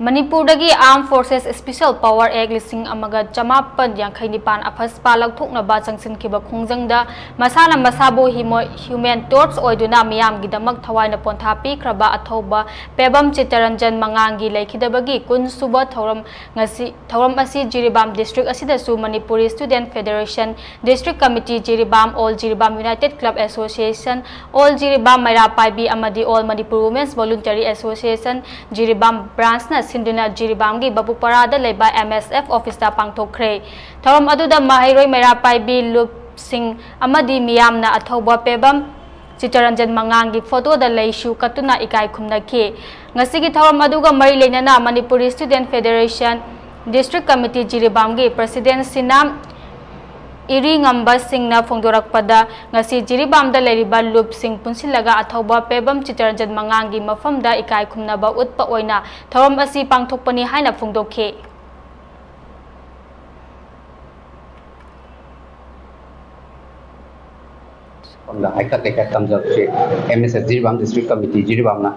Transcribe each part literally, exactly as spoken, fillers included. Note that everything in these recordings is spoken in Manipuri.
ꯃꯅꯤꯄꯨꯔꯗꯒꯤ Armed Forces Special Power Act ꯂꯤꯁꯤꯡ ꯑꯃꯒ ꯆꯃꯥꯄꯟ ꯌꯥꯡꯈꯩ ꯅꯤꯄꯥꯟ ꯑꯐꯁꯄꯥ ꯂꯧꯊꯣꯛꯅꯕ ꯆꯪꯁꯤꯟꯈꯤꯕ ꯈꯣꯡꯖꯪꯗ ꯃꯁꯥꯅ ꯃꯁꯥꯕꯨ ꯍꯤꯃꯣ-, human torch ꯑꯣꯏꯗꯨꯅ ꯃꯤꯌꯥꯝꯒꯤꯗꯃꯛ ꯊꯋꯥꯏꯅ ꯄꯣꯟꯊꯥ ꯄꯤꯈ꯭ꯔꯕ ꯑꯊꯧꯕ ꯄꯦꯕꯝ ꯆꯤꯠꯇꯔꯟꯖꯟ ꯃꯉꯥꯡꯒꯤ ꯂꯩꯈꯤꯗꯕꯒꯤ ꯀꯨꯟꯁꯨꯕ ꯊꯧꯔꯝ ꯉꯁꯤ, ꯊꯧꯔꯝ ꯑꯁꯤ ꯖꯤꯔꯤꯕꯥꯝ district ꯑꯁꯤꯗꯁꯨ Manipuri Student Federation, District Committee Jiribam, All Jiribam United Club Association, All Jiribam ꯃꯩꯔꯥ ꯄꯥꯏꯕꯤ ꯑꯃꯗꯤ All Manipur Women's Voluntary Association Jiribam branchꯅ ꯁꯤꯟꯗꯨꯅ ꯖꯤꯔꯤꯕꯥꯝꯒꯤ ꯕꯕꯨꯄꯥꯔꯥꯗ ꯂꯩꯕ M S F officeꯇ ꯄꯥꯡꯊꯣꯛꯈ꯭ꯔꯦ꯫ ꯊꯧꯔꯝ ꯑꯗꯨꯗ ꯃꯍꯩꯔꯣꯏ ꯃꯩꯔꯥ ꯄꯥꯏꯕꯤ ꯂꯨꯞꯁꯤꯡ ꯑꯃꯗꯤ ꯃꯤꯌꯥꯝꯅ ꯑꯊꯧꯕ ꯄꯦꯕꯝ ꯆꯤꯠꯇꯔꯟꯖꯟ ꯃꯉꯥꯡꯒꯤ photoꯗ ꯂꯩꯁꯨ ꯀꯠꯇꯨꯅ ꯏꯀꯥꯏ ꯈꯨꯝꯅꯈꯤ꯫ ꯉꯁꯤꯒꯤ ꯊꯧꯔꯝ ꯑꯗꯨꯒ ꯃꯔꯤ ꯂꯩꯅꯅ Manipuri Student Federation District Committee ꯖꯤꯔꯤꯕꯥꯝꯒꯤ President ꯁꯤꯅꯥꯝ ꯏꯔꯤꯉꯝꯕꯁꯤꯡꯅ ꯐꯣꯡꯗꯣꯔꯛꯄꯗ, ꯉꯁꯤ ꯖꯤꯔꯤꯕꯥꯝꯗ ꯂꯩꯔꯤꯕ ꯂꯨꯞꯁꯤꯡ ꯄꯨꯟꯁꯤꯜꯂꯒ ꯑꯊꯧꯕ ꯄꯦꯕꯝ ꯆꯤꯠꯇꯔꯟꯖꯟ ꯃꯉꯥꯡꯒꯤ ꯃꯐꯝꯗ ꯏꯀꯥꯏ ꯈꯨꯝꯅꯕ ꯎꯠꯄ ꯑꯣꯏꯅ ꯊꯧꯔꯝ ꯑꯁꯤ ꯄꯥꯡꯊꯣꯛꯄꯅꯤ ꯍꯥꯏꯅ ꯐꯣꯡꯗꯣꯛꯈꯤ꯫ ꯃꯐꯝꯗ ꯍꯥꯏꯀꯠ ꯂꯩꯀꯠ ꯇꯝꯖꯕꯁꯤ M S F Jiribam District Committee ꯖꯤꯔꯤꯕꯥꯝꯅ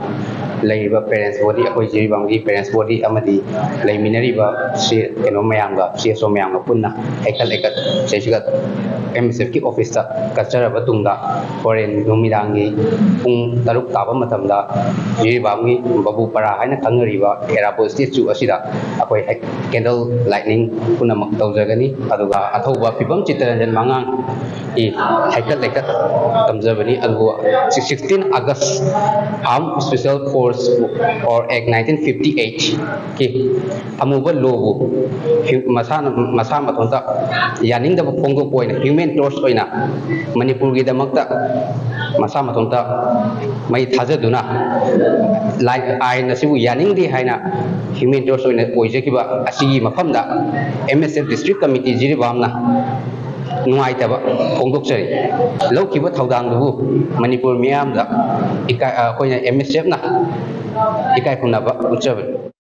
ꯂꯩꯔꯤꯕ parents body, ꯑꯩꯈꯣꯏ ꯖꯤꯔꯤꯕꯥꯝꯒꯤ parents body ꯑꯃꯗꯤ ꯂꯩꯃꯤꯟꯅꯔꯤꯕ ꯁꯤ ꯀꯩꯅꯣ ꯃꯌꯥꯝꯒ, C S O ꯃꯌꯥꯝꯒ ꯄꯨꯟꯅ ꯍꯩꯀꯠ ꯂꯩꯀꯠ ꯁꯤꯗꯩꯁꯤꯗ M S F ꯀꯤ officeꯇ ꯀꯠꯆꯔꯕ ꯇꯨꯡꯗ, ꯍꯣꯔꯦꯟ ꯅꯨꯃꯤꯗꯥꯡꯒꯤ ꯄꯨꯡ ꯇꯔꯨꯛ ꯇꯥꯕ ꯃꯇꯝꯗ ꯖꯤꯔꯤꯕꯥꯝꯒꯤ ꯕꯕꯨꯄꯥꯔꯥ ꯍꯥꯏꯅ ꯈꯪꯅꯔꯤꯕ ꯑꯦꯔꯥꯕꯣꯠ statue ꯑꯁꯤꯗ ꯑꯩꯈꯣꯏ candle lighting ꯄꯨꯝꯅꯃꯛ ꯇꯧꯖꯒꯅꯤ꯫ ꯑꯗꯨꯒ ꯑꯊꯧꯕ ꯄꯦꯕꯝ ꯆꯤꯠꯇꯔꯟꯖꯟ ꯃꯉꯥꯡ ꯒꯤ ꯍꯩꯀꯠ ꯂꯩꯀꯠ ꯇꯝꯖꯕꯅꯤ꯫ ꯑꯗꯨꯕꯨ sixteen August Armed Special Force or Act nineteen fifty eight ꯀꯤ ꯑꯃꯨꯕ lawꯕꯨ ꯍ꯭ꯌꯨ-, ꯃꯁꯥꯅ, ꯃꯁꯥ ꯃꯇꯣꯝꯇ ꯌꯥꯅꯤꯡꯗꯕ ꯐꯣꯡꯗꯣꯛꯄ ꯑꯣꯏꯅ human torch ꯑꯣꯏꯅ ꯃꯅꯤꯄꯨꯔꯒꯤꯗꯃꯛꯇ ꯃꯁꯥ ꯃꯇꯣꯝꯇ ꯃꯩ ꯊꯥꯖꯗꯨꯅ ꯂꯥꯏ-, ꯑꯥꯏꯟ ꯑꯁꯤꯕꯨ ꯌꯥꯅꯤꯡꯗꯦ ꯍꯥꯏꯅ human torch ꯑꯣꯏꯅ ꯑꯣꯏꯖꯈꯤꯕ ꯑꯁꯤꯒꯤ ꯃꯐꯝꯗ M S F District Committee ꯖꯤꯔꯤꯕꯥꯝꯅ ꯅꯨꯡꯉꯥꯏꯇꯕ ꯐꯣꯡꯗꯣꯛꯆꯔꯤ꯫ ꯂꯧꯈꯤꯕ ꯊꯧꯗꯥꯡꯗꯨꯕꯨ ꯃꯅꯤꯄꯨꯔ ꯃꯤꯌꯥꯝꯗ ꯏꯀꯥꯏ-, ꯑꯩꯈꯣꯏꯅ M S Fꯅ ꯏꯀꯥꯏ ꯈꯨꯝꯅꯕ ꯎꯠꯆꯕꯅꯤ꯫